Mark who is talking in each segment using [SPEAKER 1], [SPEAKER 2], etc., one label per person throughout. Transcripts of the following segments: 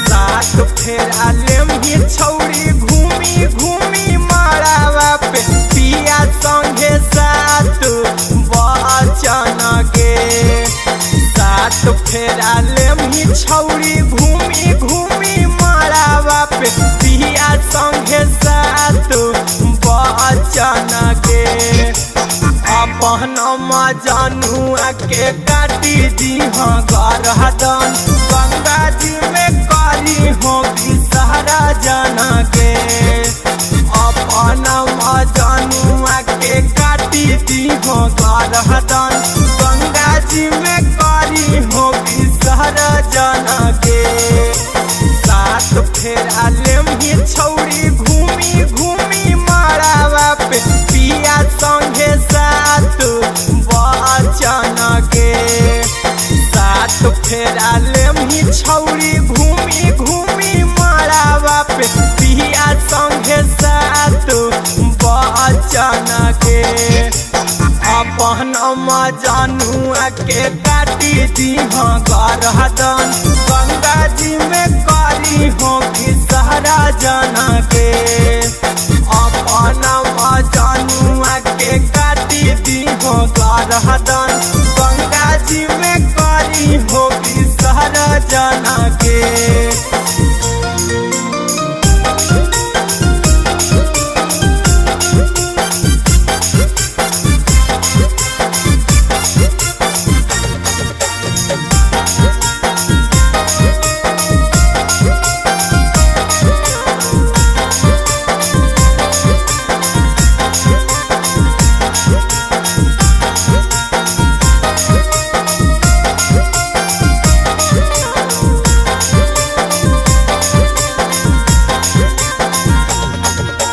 [SPEAKER 1] सात फेरा लेमही छौरी घूमी घूमी मारावा पे पिया संगे सात बचन गे। सात फेरा लेमही छौरी घूमी घूमी मारावा पे पिया संगे सात बचन गे। अपन मजनुआ के काटी दीह गरदन, गंगा जी में करी हो बिसहरा जना के। अपन मजनुआ के काटी दीह गरदन, गंगा जी में करी हो बिसहरा जना के। सात फेरा लेमही छौरी घूमी घूमी मारावा पे पिया संगे सात बचन गे। सात फेरा लेमही छौरी घूमी घूमी मारावा पे पिया संगे सात बचन गे। अपन मजनुआ के काटी दीह गरदन, गंगा जी में करी हो बिसहरा जना के। अपन मजनुआ के काटी दीह गरदन, गंगा जी में करी हो बिसहरा जना के।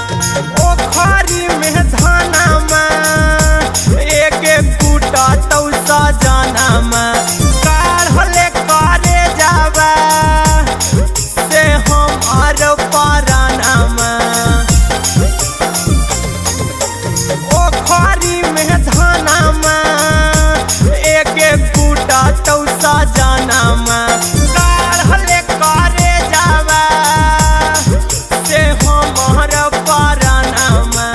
[SPEAKER 1] ओखरी में धानामा एक कूटा तौसा जानामा, काढ़ले करे जावा से हमार परानामा। ओखरी में धानामा एक कूटा तौसा जानामा, काढ़ले करे जावा से हमार परानामा।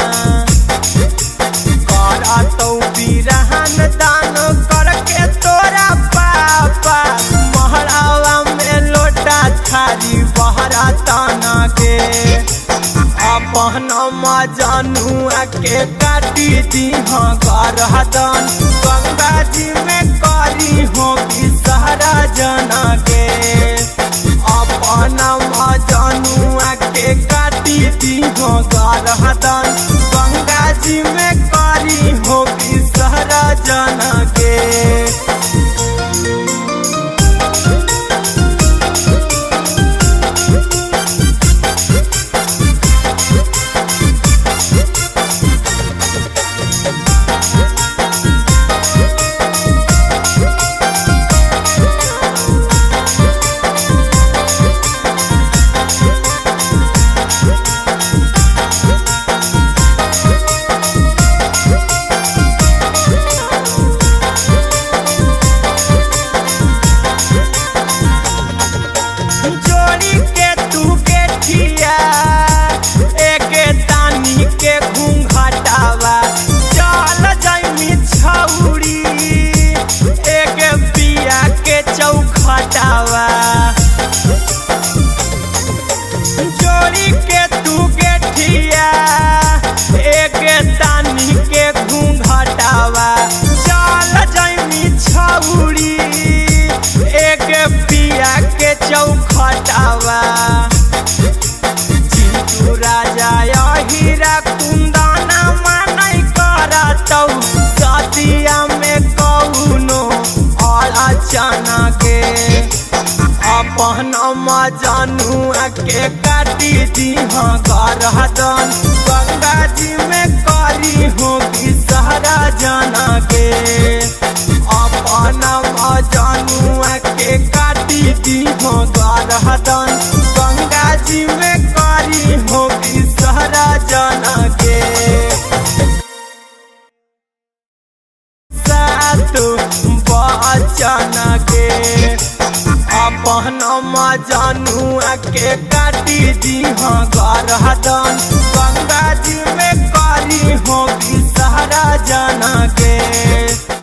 [SPEAKER 1] करतौ बिरहन दान करके तोरा पापा, महरावा में लोटा थारी बहरा ताना के। अपन मजनुआ के काटी दीह गरदन, गंगा जी में करी हो बिसहरा जना के। अपन मजनुआ के काटी दीह गरदन, गंगा जी में करी हो बिसहरा जना के। जोड़ी के तू गेठिया एक तानी के घूंघटावा, चल जाइमी छौरी एक पिया के चौखटावा। जोड़ी के तू गेठिया एक तानी के घूंघटावा, चल जाइमी छौरी एक पिया के चौखटावा। चिंटू राजा हीरा कुंदाना मानै करतौ, सतिया में कौनो अड़चन गे। अपन मजनुआ के काटी दीह गरदन, गंगा जी में करी हो बिसहरा जना के। अपन मजनुआ के काटी दी हो गरहदन, गंगा जी में करी हो विसर्जन गे। सात बचन गे, अपन मजनुआ के काटी दी हो गरहदन, गंगा जी में करी हो विसर्जन गे।